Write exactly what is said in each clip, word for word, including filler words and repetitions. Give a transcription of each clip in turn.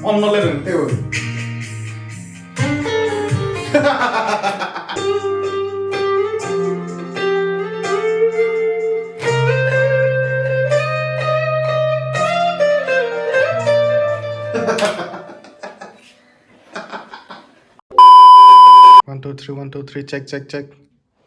Om no le rwng tei o. One, two, three, one, two, three, check, check, check.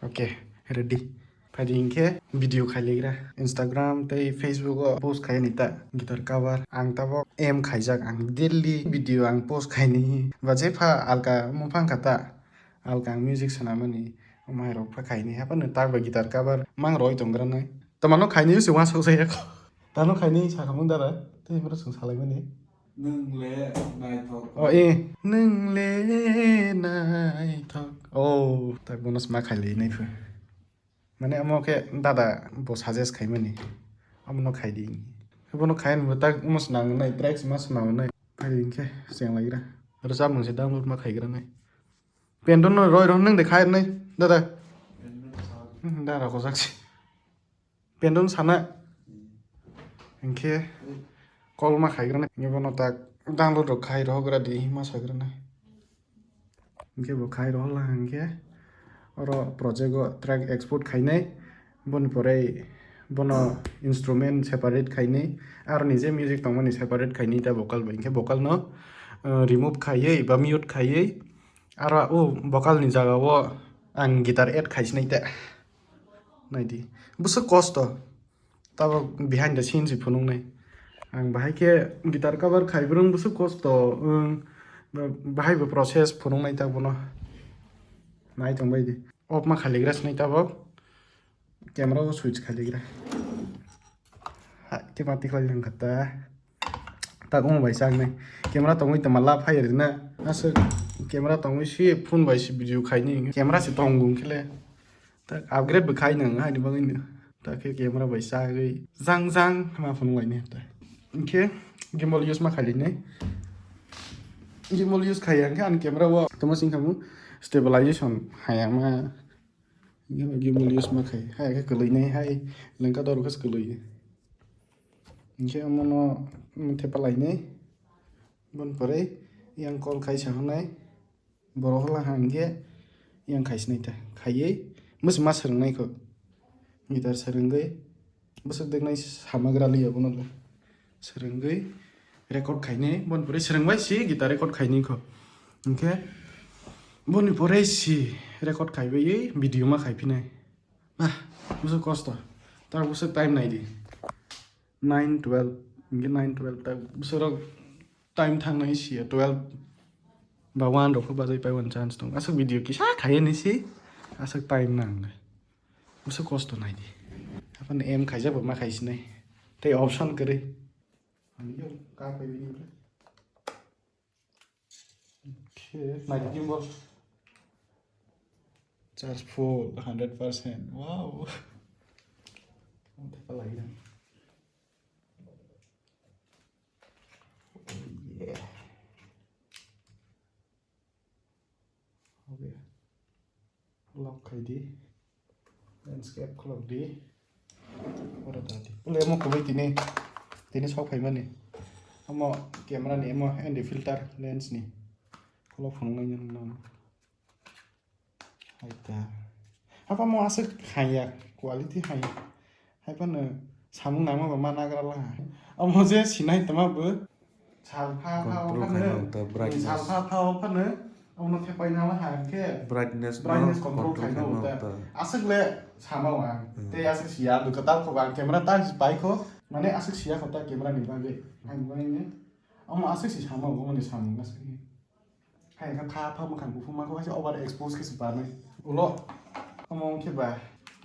Okay, ready. Phaidi hinkhe video khailigra. Instagram tei Facebook o post khaini ta guitar cover. Ang tabok aim khaijak, ang daily video ang post khaini. Ba jepha alka muphang kha ta. Alka ang music swnamani. Mairok pha khaini. Haphano tak ba guitar cover mang roi tonggra nai. Tamano khaini se uansuk jaya kho. Tano khaini sakhamung dara. Tei bro sung salaimani. Nwng le naithok. Oh, eh. Nwng le naithok. Oh, tak bono sma khaili nai phu. Mane amo khe dada bo suggest khaimani. Amo no khaidi. Bono khain bo tak amo swnam nai, tracks ma swnam nai. Khaidi hinkhe seng laigra. Rwchapmung se download ma khaigra nai. Pendon no roi rw nwng de khai nai, dada. Hmm, dara ko sak si. Pendon sana. Hinkhe call ma khaigrana. Hinkhe bono tak download rok khai rohorgra di ma sagrana. Hinkhe bo khai rohorla hinkhe oro project o track export khainai. Boni pore bono instrument separate khainai. Aro nije music tongmani separate khainai ta vocal bai. Hinkhe vocal no, uh, remove khaiwi ba mute khaiwi. Aro o vocal ni jaga o ang guitar add khaisinai ta. Naidi. Bwswk kosto. Tabok behind the scenes se phunuknai. Ang bahai khe guitar cover khai brwng bwswk kosto, wng, ba-, bahai bo process phunuknai ta bono. Nai tong bai di. Off ma khaligra sinai tabok. Camera o switch khaligra. Ha, khe ma tikhlai lang kha ta. Tak omo bai chak nai. Camera tongwi tongma lab hai rwna. Aswk camera tongwi se phone bai se video khaini. Camera se tong gung khe le. Tak upgrade bo khai nang haini bagwi no. Tak khe camera bai chagwi jang jang ma phunuk laini ta. Hinkhe gimbal use ma khaili nai. Gimbal use khai ang khe ani camera o tamo sing khamu stabilization hai ang ma. Gimbal use ma khai. Hai khe kwlwi nai hai lengka dor khe kwlwi. Hinkhe omono, mm, thepa lainai. Boni pore yang call khaisa hwnai. Borok hwla hang khe yang khaisinai ta. Khaiwi bwswk ma swrwngnaikho. Guitar swrwngwi bwswk deknai samagra liya bono le. Swrwngwi record khainai. Boni pore swrwngbai si guitar record khainaikho. Hinkhe boni pore si record khaiwi video ma khaiphinai. Bah, bwswk kosto. Tak bwswk time naidi. Nine twelve, hinkhe nine twelve tak bwswk rok time thangnai siya twelve ba one rok khe bajai pai one chance tong. Aswk video kisa khaiya ni si, aswk time nang. Bwswk kosto naidi. Aphano aim khaijak bo ma khaisinai. Tei option kwrwi. Ani yo ka pai bini bre. Okay, naidi gimbal. Charge full, hundred percent. Wow. Ang thepa lagi na. Yeah. Okay. Lock khai di. Landscape khulok di. Oro da di. Pule omo kubui tini. Tini sok phaimani. Omo camera ni omo N D filter lens ni. Khulok phunuknai nang nang. Hai ta. Hapa mo aswk haiya, quality haiya. Hai phano samung nangma ba ma nagra la. Omo je sinai tama bo. Sal pha pha o Control phano, khaina ta brightness. Sal pha pha o phano, omo thepai na la ha khe Brightness no brightness control control khaina khaina ta. Ta. Aswk le sama wa. Hmm. Tei aswk siya, bu kwtal kho ba camera ta si pai kho. Mane aswk siya kho ta camera ni bagwi. Hai bagwi ne. Omo aswk si sama, omo ni samung aswk ni. Hai kha pha pha mwkhang buphuma kho kaisa over expose khe se banai. Ulo omo wng khe ba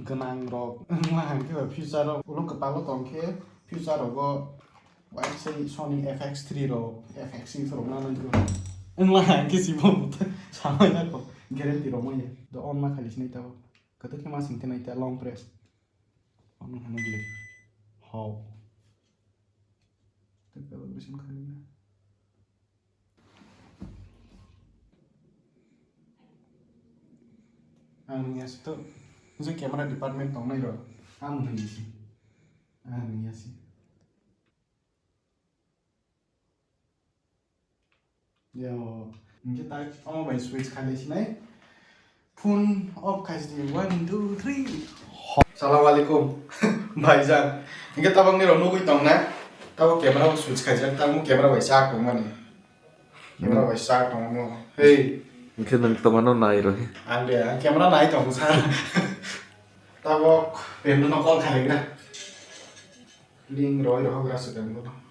gwnang rok, wngma hang khe ba future rok ulo kwpalo tong khe future rogo waisa Sony F X three rok, F X six rok na nang khe wngma hang khe se bo samai na kho guarantee rok manya. Do on ma khali sinai ta kwthwkhe ma sing thinai ta long press. Ono hano glue. Hau. Tei collaboration khaina. Ang ya sito. Je camera department tongnai ro. Ang nang si. Ang ya si. Yo, hingke tak omo bai switch khailai sinai. Phone off khai sini, one, two, three. Salam alaikum. Bhaijan. Hingke tabok nirok nugui tong na? Tabok camera bo switch khaijak, tabok camera bai chak tong mani. Camera bai chak tong mo. Hey. Hingke nwng tomano nai rw. Ang de, ang camera nai tong sa. Tabok pemno no call khaigra. Ling roi rohok ra se pemno.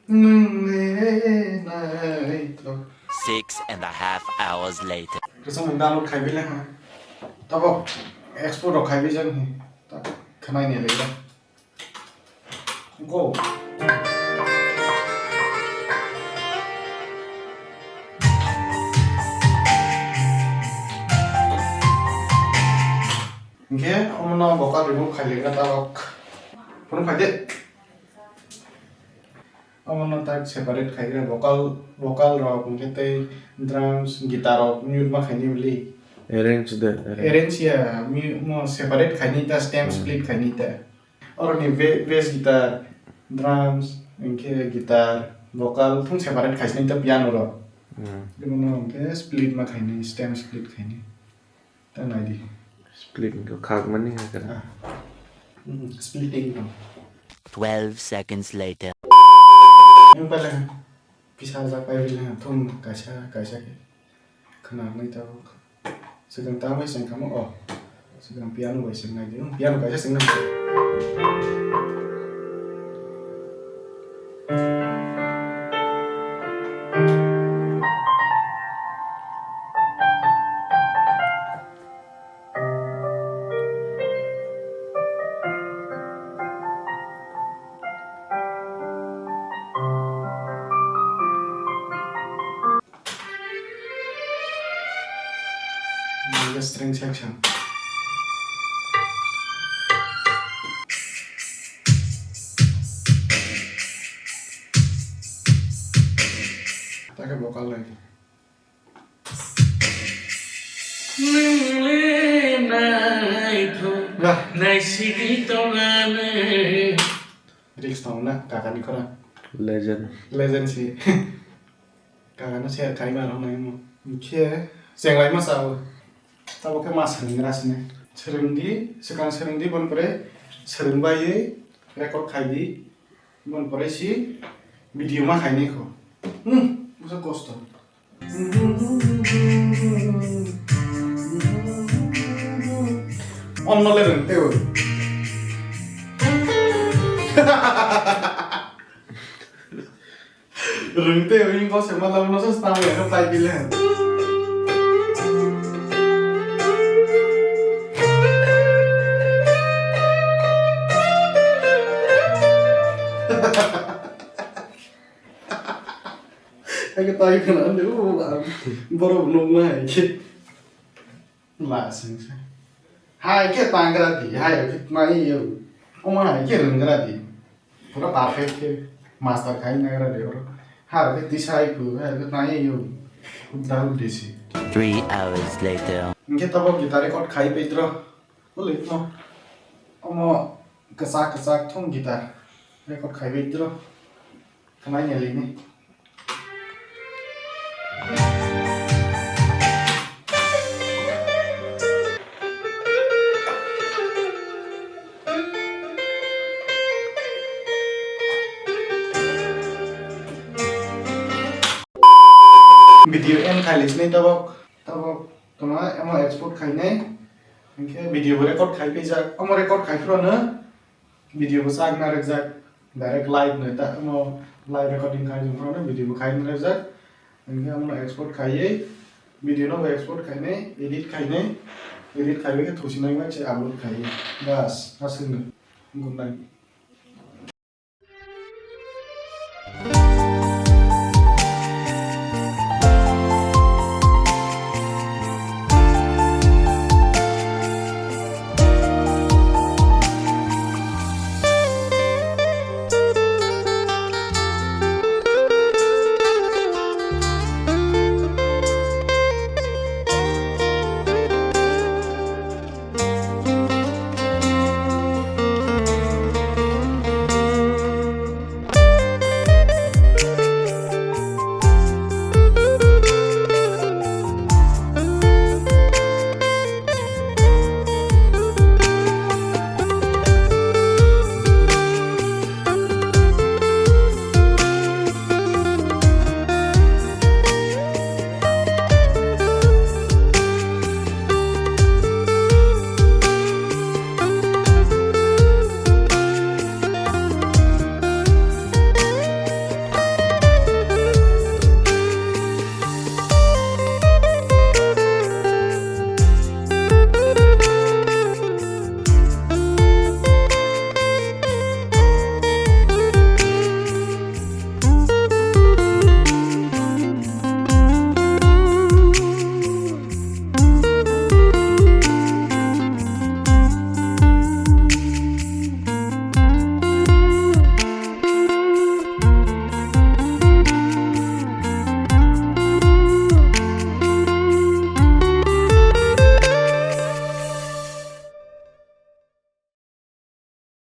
Nwng ne nai to. Six and a half hours later. Kesong download khai bile ha. Tabok export rok khai bijak ni. Ta khnai ne le. Go. Hingke omono vocal remove khai le tabok. Phone khai de. Omono tak separate khai khe vocal, vocal rok hwnkhe tei drums, guitar rok mute ma khaini bwlwi. Arrange de, arrange. Arrange ya, mu-, mo separate khaini ta, stem Hmm. split khaini ta. Oroni ba-, bass guitar, drums, hwnkhe guitar, vocal thung separate khaisini ta piano rok. Hmm. Ebono hwnkhe split ma khaini, stem split khaini. Ta nai di. Split wngkha khakmani hai kana. Ah. Hmm, splitting no. Twelve seconds later. Yung pala, pisa jak pai bil ha, thum kaisa, kaisa khe. Khna nai ta. Swkang ta bai seng kamo, oh. Swkang piano bai seng nai di. Piano kaisa seng nai. Nangkhe string section. Takhe vocal nai. Nwng le naithok Bah. Naisigwi tongani. Risk tong na, kakani khorang. Legend. Legend si. Kakano share khai ma rok nai mo. Khe chenglai ma sao. Tabo khe ma swrwng gra sini. Swrwng di, swkang swrwng di, bon pore swrwng baiwi record khai di. Bon pore si video ma khainai kho. Hmm, busa kosto. Onno le rwng teo. Rwng teo, ing ko se ma lam no sa stam ya, no tai bile. Ake tai khana ande, o, borok nukna hai khe. La sengsa. Hai khe tangra di, hai khe mai yo. Oma hai khe rwngra di. Pura perfect khe master khai nagra di oro. Har khe tisai phu, hai khe nai yo. Dal desi. Three hours later. Hingke tabok guitar record khai pedro. Uli mo. Omo kwchak kwchak thung guitar record khai pedro. Khnai ya lini. Video end khai lisini tabok, tabok toma emo export khainai, hingke video bo record khai pijak, omo record khai phuru no video bo chak na rwkjak. Direct live no ta, omo live recording khai jong phano video bo khai rwjak. Hingke omo export khaiwi, video no bo export khainai, edit khainai, edit khaiwi khe thusinai bai se upload khaiwi. Bas, aswk no. Good night.